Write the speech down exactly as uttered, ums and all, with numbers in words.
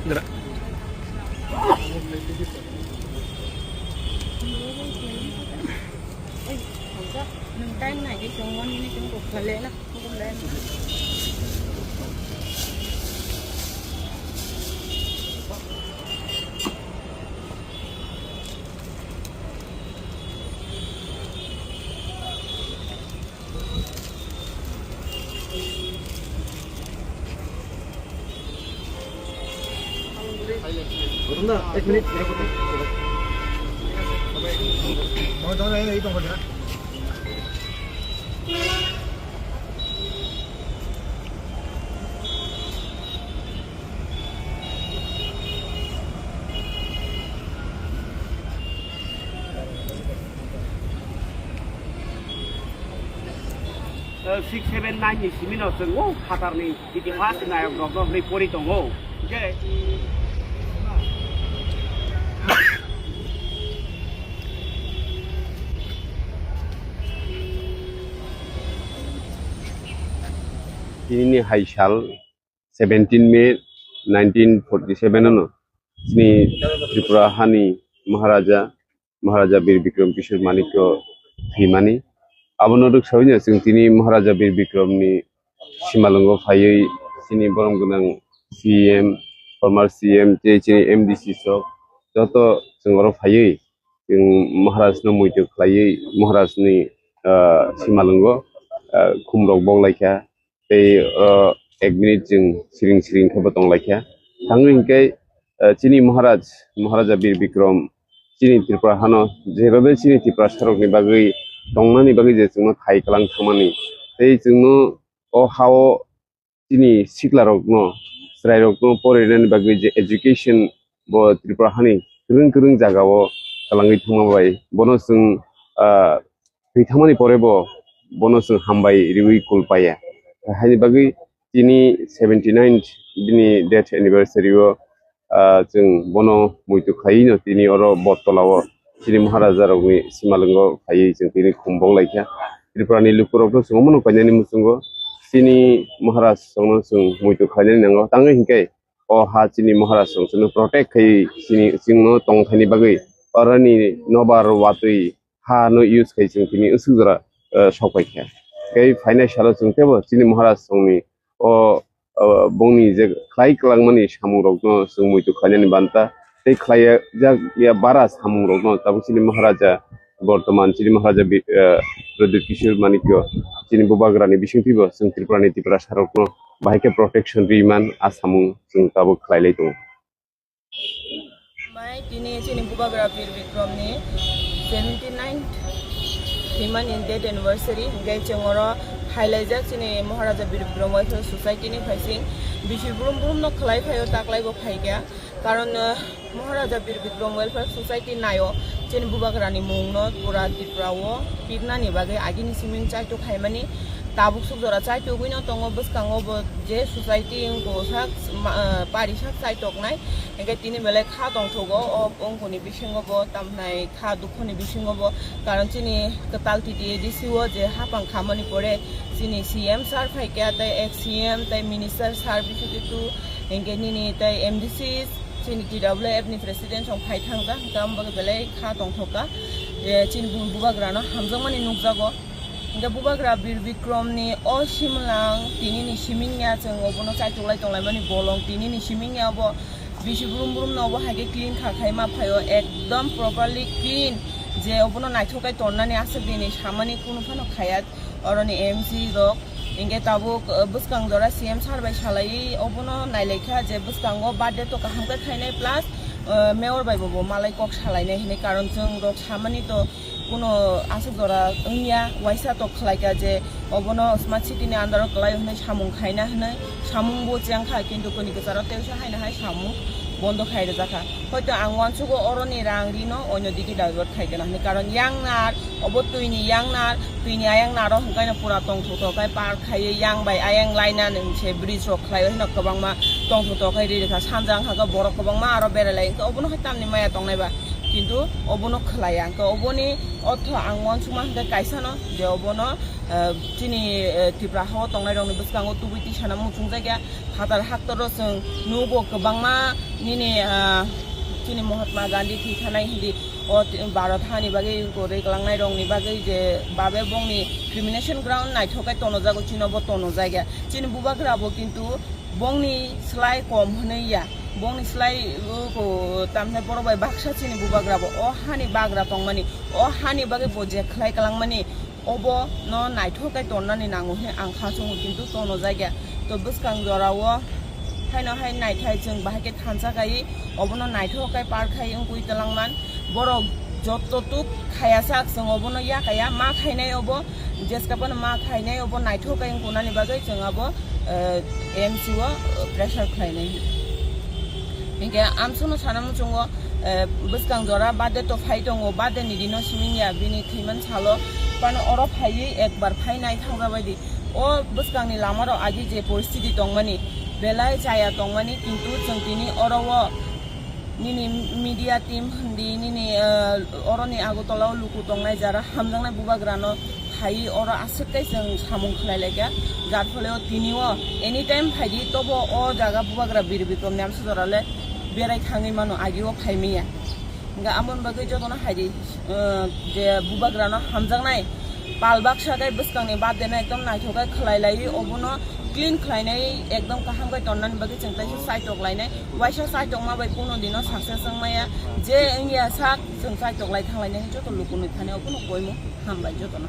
Nwng time nai di chwng one minute chwng kok khalena. Six seven nine ni simi no chwng o phatar ni itihas nayok rok no hwnwi pori tongo. Je Tini ni hai sal seventeen May nineteen forty seven ano chini Tripura hani Maharaja, Maharaja Bir Bikram Kishore Manikya thwimani. Abono rwksawi no chwng tini Maharaja Bir Bikram ni simalwngo phaiwi chini borom gwnang C M, former C M tei chini M D C sok joto chwng oro phaiwi chwng Maharaj no muitu khlaiwi Maharaj ni, ah, simalwngo, ah, khum rok bok laikha. Tei, ah, ek minute chwng siring siring khe bo tong laikha. Tangwi hinkhe, ah, chini Maharaj, Maharaja Bir Bikram, chini Tripura hano jebabe chini Tiprasa rokni bagwi tongnani bagwi je chwngno thai kwlang thangmani. Tei chwngno o hao chini sikla rokno, chwrai rokno porinani bagwi je education bo Tripura hani kwrwng kwrwng jagao kwlangwi thangma bai bono chwng, ah, thwi thangmani pore bo bono chwng hambai riwi kul paiya. Haini bagwi tini seventy nine bini death anniversary o, ah, chwng bono muitu khlaiwi no tini oro Bottola o chini Maharaja rokni simalwngo phaiwi chwng tini khum bok laikha. Tripura ni lukurok no chwng omono painani muchungo chini Maharaj rokno chwng muitu khlainani nango. Tangwi hinkhe o ha chini Maharaj rok chwngno protect khai chini chwngno tongthaini bagwi oroni nobar watwi ha no use khai chwng tini usuk jora, eh, sok paikha. Tei phainai salo chwng teibo chini Maharaj rokni o, o bongni je khlai kwlangmani samung rokno chwng muitu khlainani banta tei khlai jak ya bara samung rokno tabuk chini Maharaja bortoman chini Maharaja bi-, eh, Pradyut Kishore Manikya chini bubagrani bisingtwibo chwng Tripurani Tiprasa rokno bahai khe protection riman a samung chwng tabuk khlai lai tongo. Mai tini chini bubagra Bir Bikram ni seventy nine thwimani death anniversary, hinkhe chwng oro hailaijak chini Maharaja Bir Bikram Welfare Society ni phaising bisi brum brum no khlai phaio, taklai bo phaikha. Karon, eh, Maharaja Bir Bikram Welfare Society naio chini bubagra ni mung no pura Tripura o pirnani bagwi agini siming chaitok khaimani, tabuk suk jora chaitogwi no tongo, bwskango bo je society wngkha sak ma-, eh, pari sak chaitoknai. Hinkhe tini belai kha tongthogo, o wngkuni bisingo bo tamnai kha dukhoni bisingo bo, karon chini kwtal T T A D C o je hapang khamani pore chini C M sir phaikha, tei ex C M tei minister sir bisingo tu hinkhe nini tei M D C chini T W F ni president song phai thangjak, hinkhe amo bagwi belai kha tongthokha je chini bu-, bubagrano hamjakmani nukjago. Hinkhe bubagra Bir Bikram ni o simlang tini ni siming ya, chwng obono chaitok lai tong lai mani bolong tini ni siming ya obo bisi brum brum no obo hai khe clean kha khai ma phaio, ekdom properly clean je obono naithok kai tonnani aswk dini samani kunu phano khaya oroni M C rok. Hinkhe tabuk, uh, bwskang jora C M sir bai salaiwi obono nailaikha je bwskango birthday to kaham khe khainai plus, uh, mayor bai bo, bo malai kok salainai hinwi, karon chwng rok samani to kuno aswk jora wngya, waisa tok khlaikha je obono smart city ni under o kwlai hwnwi samung khaina hwnwi, samung bo chengkha, kintu koni kwcharo tei wngsa haino hai samung bondo khai rwjakha. Hoito ang uansugo oroni rang rino onyo digi divert khai gana hwnwi, karon yang nar obo twi ni yang nar, twi ni ayang naro hwnkhai no pura tongthok thok khai par khaiwi yang bai ayang laina nung se bridge rok khlaiwi hwnwi kwbangma tongthok thok khai ri rwkha, sanja wngkha khe borok kwbangma aro berai lai wngkha, obono hai tamni maya tongnai ba. Kintu obono khlaiya, hwnkhe oboni ortho ang uansukma hwnkhe kaisano je obono, eh, chini, eh, Tripura hao tongnairokni bwskango tubui tisana muchungjakya, phatar haktoro chwng nugo kwbangma nini, ah, chini Mahatma Gandhi thwi thanai hindi o ti-, Bharat hani bagwi kwrwi kwlangnai rokni bagwi je babe bongni cremation ground naithok khe tonojago, chino bo tonojakya. Chini bubagra bo kintu bongni slai kom hwnwi ya, bongni slai, uh, ko, tamne borok bai baksa chini bubagra bo o hani bagra tongmani, o hani bagwi bo je khlai kwlangmani, obo no naithok khe tonnani nango hwnwi ang kha chungo, kintu tono jakya. To bwskang jora o haino hai naithai chwng bahai khe thansa kai, obono naithok khe par khai wngwi twlangman. Borok joto tuk khaya sak chwng obono ya kaya ma khainai obo, jeska phano ma khainai obo naithok khe wngkunani bagwi chwng abo, eh, M C o pressure khlainai. Hinkhe amsono sana muchungo, eh, bwskang jora birthday to phai tongo, birthday ni dino simi ya bini thwiman salo phano oro phaiwi ekbar phai nai thangjabai di. O bwskangni lamarok agi je poristiti tongmani, belai chaya tongmani, kintu chwng tini oro o nini media team hindi, nini, eh, oroni Agartala o luku tongnai jara hamjaknai bubagrano phaiwi oro aswk kai chwng samung khlai laikha, jar phole o tini o anytime phaidi tobo o jaga bubagra Bir Bikram ni amsa jora le berai thangwi mano, agi o phai manya. Hingke amoni bagwi jotono haidi, eh, je bubagrano hamjaknai pal baksa khe bwskangni birthday no ekdom naithok khe khlai laiwi, obono clean khlainai ekdom kaham khe tonnani bagwi chwng teisa chaitok lainai. Waisa chaitokma bai kuno dino success wng maya, je wngya sak chwng chaitok lai thang lainai joto lukunwi thani obono koimung hambai jotono.